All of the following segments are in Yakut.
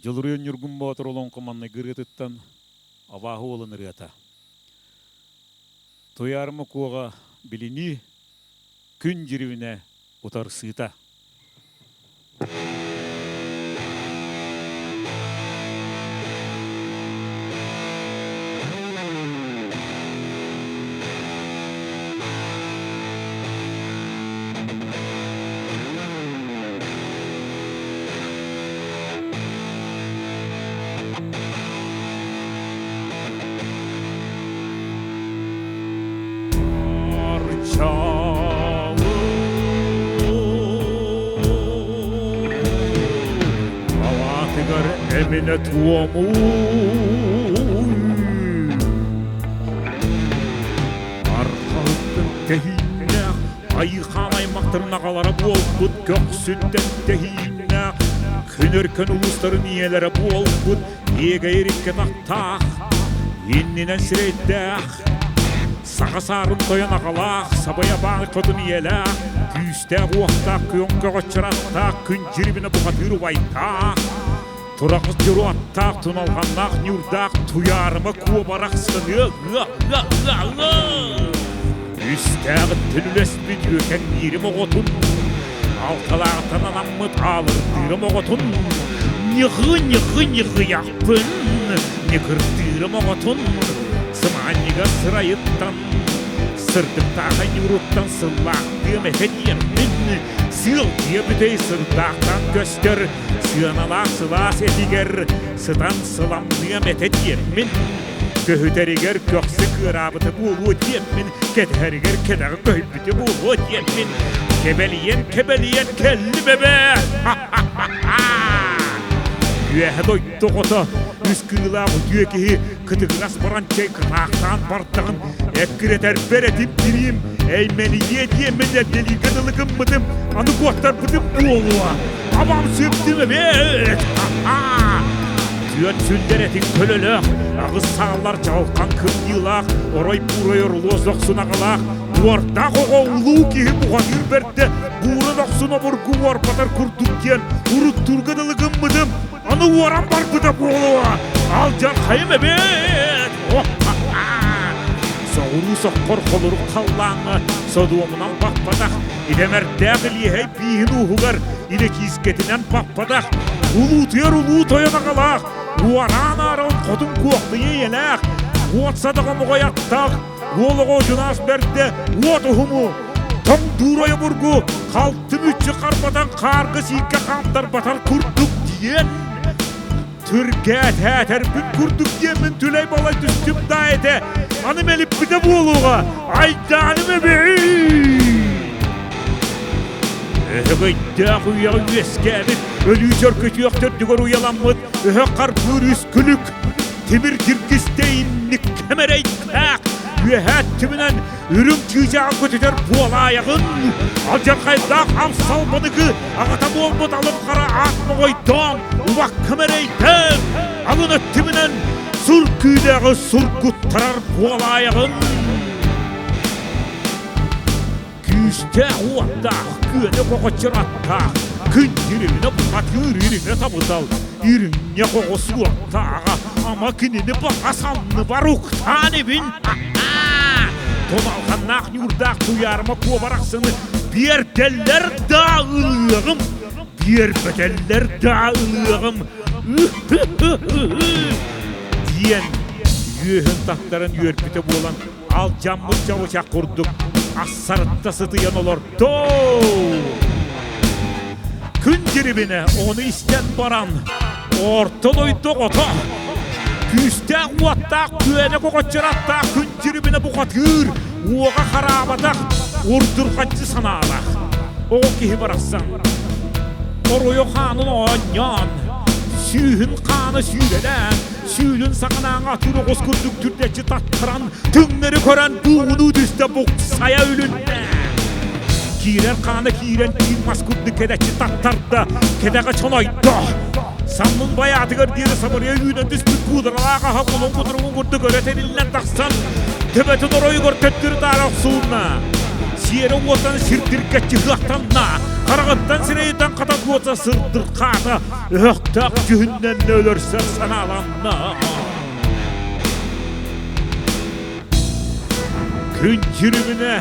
Дьулуруйан Ньургун Боотур олоҥхо маҥнайгы ырыатыттан Абааһы уолун ырыата. Туйаарыма Куоҕа билинии, күн дьирибинэ утарсыыта. Алаатыгар эминэ туомуу Арҕаһыттан тэһииннээх Айыхаан аймахтарын аҕалара буолбут көхсүттэн тэһииннээх күн өркөн улуустарын ийэлэрэ буолбут иэгэйэр икки атахтаах иннинэн сирэйдээх саха саарын тойон аҕалаах сабайа баай хотун ийэлээх күүстээх уохтаах күөн көҕөччөр аттаах күн дьирибинэ бухатыыр убайдаах тураҕас дьоруоттаах туналҕаннаах ньуурдаах туйаарыма куобарах сыныа ыа ыа ыа ыа Үстээҕиттэн үлэспит үөкэҥниирим оҕотун, алталааҕыттан анаммыт аалырдыырым оҕотун, ньыхы-ньыхы-ньыхыйахпын, ньыкырдыырым оҕотун, сымаанньыга сырайыттан, сырдыктааҕа ньууруттан сыллаахтыам этэ диэммин, сыал-дьиэ бүтэй сырдаахтан көстөр, сыаналаах сылаас этигэр сытан сыламныам этэ диэммин, Көһүтэригэр көхсө кыараабыта буолуо диэммин, кэтэһэригэр кэтэҕи көһүйбүтэ буолуо диэммин, кэбэлийэн-кэбэлийэн кэллим эбээ! Үөһэ дойду оҕото, үс кыылаах үтүө киһи кытыгырас баранчай кытаахтаан бардаҕын эккирэтэрбэр этим тириим, эймэнийиэ диэммин эрдэлииргэ дылы гыммытым, аны куоттарбытым буолуо! Абам сүптүм эбээт! Түөрт сүллэр этиҥ көлөлөөх, аҕыс сааллар чаҕылхан кырдьыылаах, орой буурай орулуос дохсун аҕалаах, уордаах оҕо улуу киһи бухатыыр бэрдэ, буура дохсун обургу уорбатар курдук диэн уруттуурга дылы гыммытым, аны уоран барбыта буолуо, алдьархайым эбээт! Соҕуруу соххор холорук халлааҥҥа содуомунан баппатах, идэмэрдээх илиэһэй бииһин ууһугар илэчиискэтинэн баппатах, улуутуйар улуу тойон аҕалаах, уораан ааран хотун куохтуйа ийэлээх, уот садаҕа моҕой аттаах, уол оҕо одьунаас бэрдэ уот уһуму, тоҥ дуурайа бургу, халты мүччү харбатан хаарга сииккэ хаамтарбатар курдук диэн Түргээтэтэрбит курдук диэммин түлэй-балай түстүм да этэ, аны мэлиппитэ буолуоҕа, айдааным эбии! Өһөгөйдөөх үйэҕэ үөскээбит, өлүү чөркөтүөх төрдүгэр уйаламмыт өһөх харбыыр үс күлүк, тимир диргистэй инник кэмэрэйдээх, үөһээ түмүнэн үрүҥ чыычааҕы көтүтэр буолаайаҕын, алдьархайдаах амсалбаныгы аҕата буолбут алып хара аат моҕойдоон, убаккам эрэйдээн, алын өттүбүнэн сур күүдэҕи сургуттарар буолаайаҕын. Күүстээх уоттаах, күөнэ коҕоччор аттаах, күн дьирибинэ бухатыыр ириҥэ табытал, ириҥньэ хоҕус уоттааҕа, ама кинини баҕа санныбар уктаан ибин. Тоналҕаннаах ньуурдаах туйаарыма куобарахсыны биэрдэллэр да ылыаҕым, биэрбэтэллэр да ылыаҕым диэн үөһүн таттаран үөрбүтэ буолан алдьаммыт чабычах курдук ассарытта сытыйан олордо. Күн дьирибинэ ону истэн баран орто дойду оҕото күүстээх уоттаах күөнэ көҕөччөр аттаах күн дьирибинэ бухатыыр уоҕа хараабатах урдурҕаччы санаалаах оҕо киһи барахсан оройо хаанын оонньоон сүүһүн хаана сүүрэлээн сүүлүн саҕанааҥы атыыр оҕус курдук түрдэччи таттаран түҥнэри көрөн буугунуу түстэ буксайа үлүннэ киирэр хаана киирэн киин мас курдук кэдэччи таттарда кэтэҕэ чонойдо саннын байаатыгар диэри сабырыйа үүнэн түспүт куударалаах аһа кулун кутуругун курдук өрө тэниллэн тахсан төбөтүн оройугар төттөрү таара охсуунна сиэрэ уотан сирдиргэччи ыһыахтанна. Хараҕыттан сирэйиттэн хата туота сырдырхаата, өһөхтөөх дьүһүннэннэ өлөрсөр санааланна. Күн дьүрүмүнэ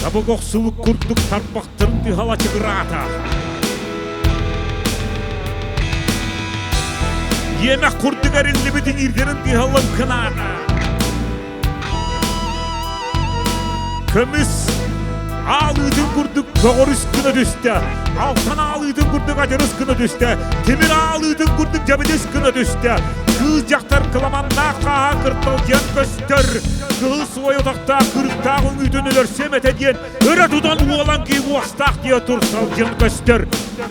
табык охсубут курдук тарбахтарын тыһала чыгыраата. Иэмэх курдук эриллибит иҥиирдэрин тыһаллан кынаата. Көмүс аалыытын курдук көҕөрүс гына түстэ, алтан аалыытын курдук адьырыс гына түстэ, тимир аалыытын курдук дьабидыс гына түстэ. Кыыс дьахтар кыламаннаах хааһа кырталдьыйан көстөр, кыһыл суой утахтаах кырыктаах үҥүүтүн өлөрсүөм этэ диэн өрө тутан уолан кии уостаах диэ турсалдьыйан көстөр.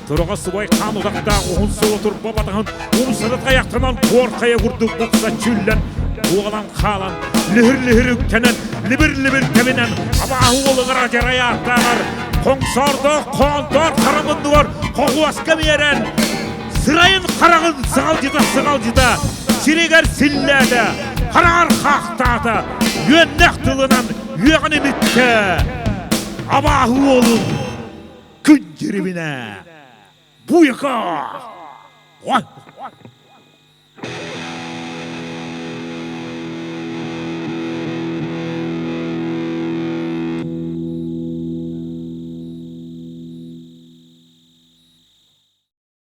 Тураҕа субай хаан утахтаах уһун суола турба батаһын умсары тайахтанан туор хайа курдук букса чүллэн уолан хаалан лиһир-лиһир үктэнэн либир-либир тэбинэн абааһы уолугар адьарай ааттааҕар хоҥсоордоох хоонтоор хара муннугар хоҕуоска биэрэн сырайын хараҕын сыҕалдьыта-сыҕалдьыта сиригэр силлээтэ, хараҕар хаахтаата, үөннэх тылынан үөҕэн имиттэ. Абааһы уолун күн дьирибинэ буйака! Ой!